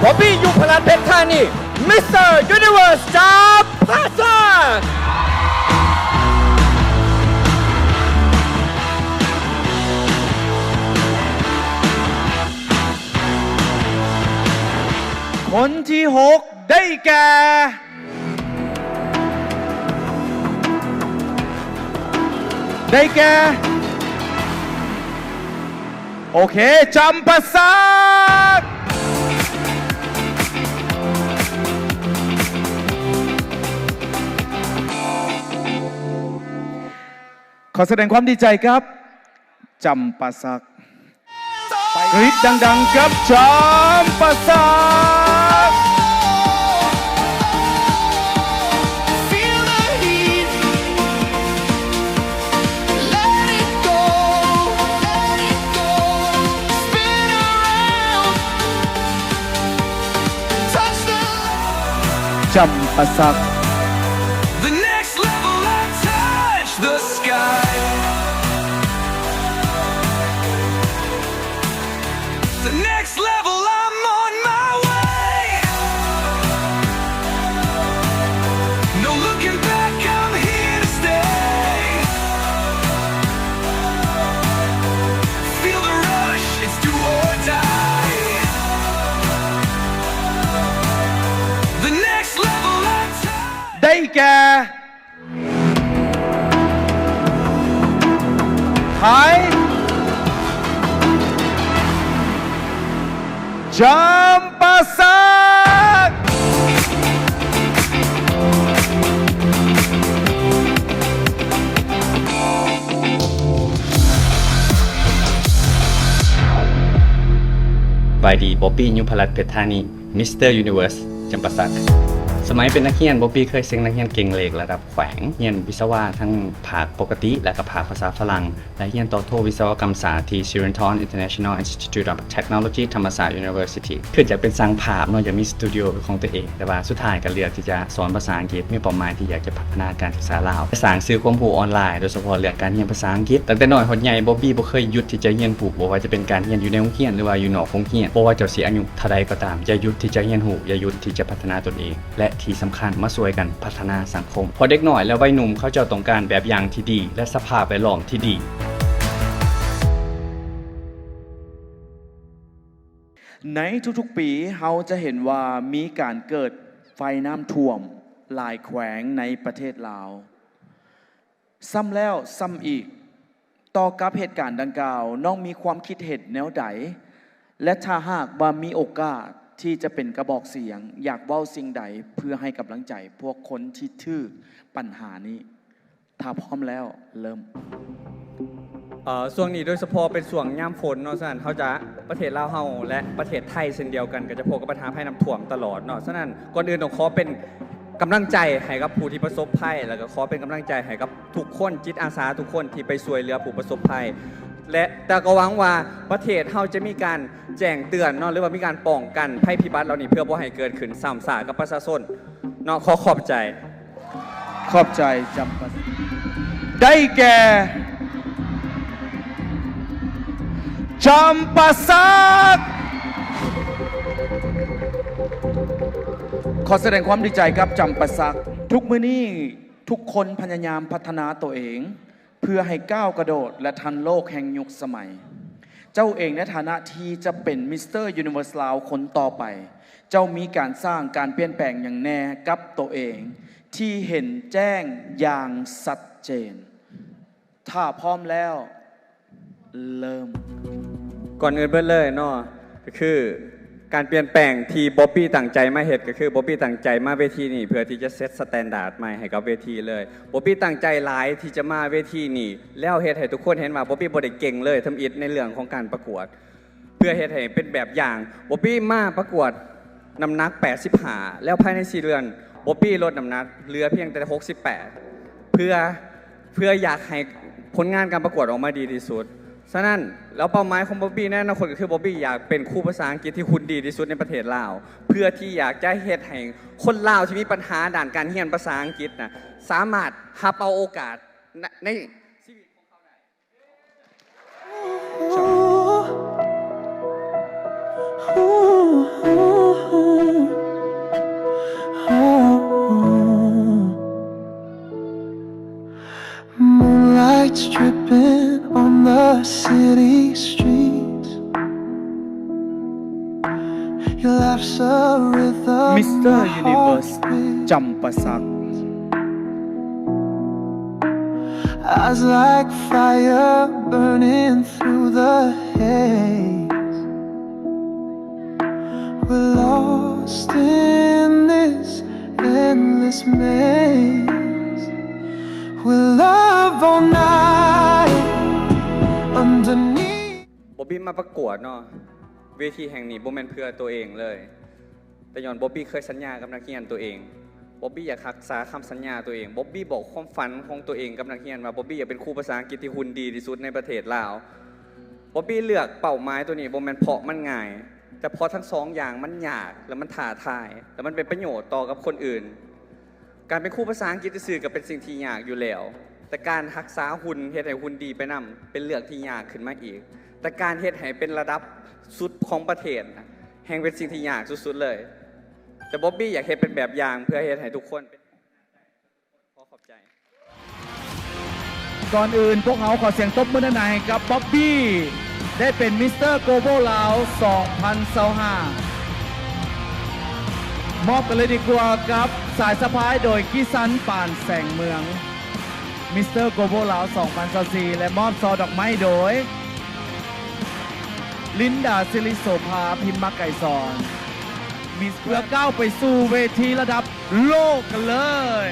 ບອບບີ້ ຍຸພະລັດ ເພັດທານີ ມິສເຕີ ຢູນິເວີສ ຈຳປາສັກ. ຄົນທີຫົກ ໄດ້ແກ່ ໄດ້ແກ່ ໂອເຄ ຈຳປາສັກ. ຂໍສະແດງຄວາມດີໃຈກັບຈຳປາສັກ. ກຣີດດັງໆ ກັບຈຳປາສັກ. Feel the heat. Let it go. Let it go. Spin around. Touch the ຈຳປາສັກ. The next level, I touch the sky. The next level, I'm on my way. No looking back, I'm here to stay. Feel the rush, it's do or die. The next level, I touch. ໄດ້ແກ່ ໄທ ຈຳປາສັກ. ສະບາຍດີ ບອບບີ້ ຍຸພະລັດ ເພັດທານີ ມິສເຕີ ຢູນິເວີສ ຈຳປາສັກ. ສະໄໝເປັນນັກຮຽນ ບອບບີ້ເຄີຍເສັງນັກຮຽນເກັ່ງເລກລະດັບແຂວງ, ຮຽນວິສະວະທັງພາກປົກກະຕິ ແລະກະພາກພາສາຝຣັ່ງ ແລະຮຽນຕໍ່ໂທວິສະວະກຳສາດທີ່ Sirindhorn International Institute of Technology ທຳມະສາດ University. ຄິດຢາກເປັນຊ່າງພາບເນາະ, ຢາກມີສະຕູດິໂອເປັນຂອງຕົວເອງ, ແຕ່ວ່າສຸດທ້າຍກໍເລືອກທີ່ຈະສອນພາສາອັງກິດ, ມີເປົ້າໝາຍທີ່ຢາກຈະພັດທະນາການສຶກສາລາວ ແລະສ້າງສື່ຄວາມຮູ້ອອນລາຍ, ໂດຍສະເພາະເລື່ອງການຮຽນພາສາອັງກິດ. ຕັ້ງແຕ່ນ້ອຍຮອດໃຫຍ່ ບອບບີ້ບໍ່ເຄີຍຢຸດທີ່ຈະຮຽນຮູ້, ບໍ່ວ່າຈະເປັນການຮຽນຢູ່ໃນໂຮງຮຽນ ຫຼືວ່າຢູ່ນອກໂຮງຮຽນ. ບໍ່ວ່າເຈົ້າຊິອາຍຸເທົ່າໃດກໍຕາມ, ຢ່າຢຸດທີ່ຈະຮຽນຮູ້, ຢ່າຢຸດທີ່ຈະພັດທະນາຕົນເອງ. ແລະທີ່ສຳຄັນ ມາຊ່ວຍກັນພັດທະນາສັງຄົມ, ເພາະເດັກນ້ອຍ ແລະ ໄວໜຸ່ມເຂົາເຈົ້າຕ້ອງການແບບຢ່າງທີ່ດີ ແລະ ສະພາບແວດລ້ອມທີ່ດີ. ໃນທຸກໆປີ ເຮົາຈະເຫັນວ່າມີການເກີດໄຟນ້ຳຖ້ວມຫຼາຍແຂວງໃນປະເທດລາວ. ຊ້ຳແລ້ວຊ້ຳອີກ, ຕໍ່ກັບເຫດການດັ່ງກ່າວ, ນ້ອງມີຄວາມຄິດເຫັນແນວໃດ? ແລະ ຖ້າຫາກວ່າມີໂອກາດທີ່ຈະເປັນກະບອກສຽງ, ຢາກເວົ້າສິ່ງໃດເພື່ອໃຫ້ກຳລັງໃຈພວກຄົນທີ່ຖືກບັນຫານີ້? ຖ້າພ້ອມແລ້ວ, ເລີ່ມ. ເອີ ຊ່ວງນີ້ໂດຍສະເພາະເປັນຊ່ວງຍາມຝົນເນາະ, ສະນັ້ນເຮົາຈະ, ປະເທດລາວເຮົາ ແລະ ປະເທດໄທເຊັ່ນດຽວກັນ ກໍຈະພົບກັບບັນຫາໄພນ້ຳຖ້ວມຕະຫຼອດເນາະ. ສະນັ້ນ ກ່ອນອື່ນຕ້ອງຂໍເປັນ ກຳລັງໃຈໃຫ້ກັບຜູ້ທີ່ປະສົບໄພ ແລ້ວກໍຂໍເປັນກຳລັງໃຈໃຫ້ກັບທຸກຄົນ, ຈິດອາສາທຸກຄົນທີ່ໄປຊ່ວຍເຫຼືອຜູ້ປະສົບໄພ ແລະ ແຕ່ກໍຫວັງວ່າປະເທດເຮົາຈະມີການແຈ້ງເຕືອນເນາະ ຫຼືວ່າມີການປ້ອງກັນໄພພິບັດເຫຼົ່ານີ້ ເພື່ອບໍ່ໃຫ້ເກີດຂຶ້ນຊ້ຳຊາກກັບປະຊາຊົນເນາະ. ຂໍຂອບໃຈ. ຂອບໃຈ. ຈຳປາ ໄດ້ແກ່ ຈຳປາສັກ. ຂໍສະແດງຄວາມດີໃຈກັບຈຳປາສັກ. ທຸກມື້ນີ້ ທຸກຄົນພະຍາຍາມພັດທະນາໂຕເອງ ເພື່ອໃຫ້ກ້າວກະໂດດ ແລະ ທັນໂລກແຫ່ງຍຸກສະໄໝ. ເຈົ້າເອງໃນຖານະທີ່ຈະເປັນ Mister Universe ລາວ ຄົນຕໍ່ໄປ, ເຈົ້າມີການສ້າງການປ່ຽນແປງຫຍັງແດ່ກັບໂຕເອງ ທີ່ເຫັນແຈ້ງຢ່າງຊັດເຈນ? ຖ້າພ້ອມແລ້ວ, ເລີ່ມ. ກ່ອນອື່ນເບິດເລີຍເນາະ, ກໍຄືການປ່ຽນແປງທີ່ບອບບີ້ຕັ້ງໃຈມາເຮັດ, ກໍຄືບອບບີ້ຕັ້ງໃຈມາເວທີນີ້ ເພື່ອທີ່ຈະເຊັດສະແຕນດາດໃໝ່ໃຫ້ກັບເວທີເລີຍ. ບອບບີ້ຕັ້ງໃຈຫຼາຍທີ່ຈະມາເວທີນີ້ ແລ້ວເຮັດໃຫ້ທຸກຄົນເຫັນວ່າບອບປີ້ບໍ່ໄດ້ເກັ່ງເລີຍທຳອິດໃນເລື່ອງຂອງການປະກວດ. ເພື່ອເຮັດໃຫ້ເປັນແບບຢ່າງ, ບອບປີ້ມາປະກວດນ້ຳໜັກແປດສິບຫ້າ ແລ້ວພາຍໃນສີ່ເດືອນ ບອບປີ້ລົດນ້ຳໜັກເຫຼືອພຽງແຕ່ຫົກສິບແປດ ເພື່ອ, ເພື່ອຢາກໃຫ້ຜົນງານການປະກວດອອກມາດີທີ່ສຸດ. ສະນັ້ນ ແລ້ວເປົ້າໝາຍຂອງບອບປີ້ໃນອະນາຄົດກໍຄື ບອບປີ້ຢາກເປັນຄູພາສາອັງກິດທີ່ຮຸ່ນດີທີ່ສຸດໃນປະເທດລາວ ເພື່ອທີ່ຢາກຈະເຮັດໃຫ້ຄົນລາວທີ່ມີບັນຫາດ້ານການຮຽນພາສາອັງກິດນະ ສາມາດຮັບເອົາໂອກາດໃນ, ໃນຊີວິດຂອງເຂົາໄດ້. city streets. Your laugh's a rhythm ມິສເຕີ my ຢູນິເວີສ heart beats. ຈຳປາສັກ Eyes like fire burning through the haze. We're lost in this endless maze. We'll love all night underneath. ບອບບີ້ມາປະກວດເນາະ ເວທີແຫ່ງນີ້ບໍ່ແມ່ນເພື່ອໂຕເອງເລີຍ ແຕ່ຍ້ອນບອບບີ້ເຄີຍສັນຍາກັບນັກຮຽນໂຕເອງ. ບອບບີ້ຢາກຮັກສາຄຳສັນຍາໂຕເອງ. ບອບບີ້ບອກຄວາມຝັນຂອງໂຕເອງກັບນັກຮຽນວ່າ ບອບບີ້ຢາກເປັນຄູພາສາອັງກິດທີ່ຫຸ່ນດີທີ່ສຸດໃນປະເທດລາວ. ບອບບີ້ເລືອກເປົ້າໝາຍໂຕນີ້ບໍ່ແມ່ນເພາະມັນງ່າຍ, ແຕ່ເພາະທັງສອງຢ່າງມັນຍາກ ແລະ ມັນທ້າທາຍ ແລະ ມັນເປັນປະໂຫຍດຕໍ່ກັບຄົນອື່ນ. ການເປັນຄູພາສາອັງກິດຊື່ໆກໍເປັນສິ່ງທີ່ຍາກຢູ່ແລ້ວ, ແຕ່ການຮັກສາຫຸ່ນເຮັດໃຫ້ຫຸ່ນດີໄປນຳ ເປັນເລື່ອງທີ່ຍາກຂຶ້ນມາອີກ. ແຕ່ການເຮັດໃຫ້ເປັນລະດັບສຸດຂອງປະເທດນະ ແຮ່ງເປັນສິ່ງທີ່ຍາກສຸດໆເລີຍ. ແຕ່ບອບບີ້ຢາກເຮັດເປັນແບບຢ່າງເພື່ອເຮັດໃຫ້ທຸກຄົນເປັນ ຂໍຂອບໃຈ. ກ່ອນອື່ນພວກເຮົາຂໍສຽງຕົບມືດັງໆໃຫ້ກັບບອບບີ້ ໄດ້ເປັນມິສເຕີໂກລບອລລາວ ສອງພັນຊາວຫ້າ ມອບກັນເລີຍດີກວ່າກັບສາຍສະພາຍໂດຍກິສັນ ປານແສງເມືອງ ມິສເຕີໂກລບອລລາວ ສອງພັນຊາວສີ່ ແລະ ມອບຊ່ອດອກໄມ້ໂດຍ ລິນດາ ສິລິໂສພາ ພິມມະໄກສອນ ມິສ ເພື່ອກ້າວໄປສູ່ເວທີລະດັບໂລກກັນເລີຍ.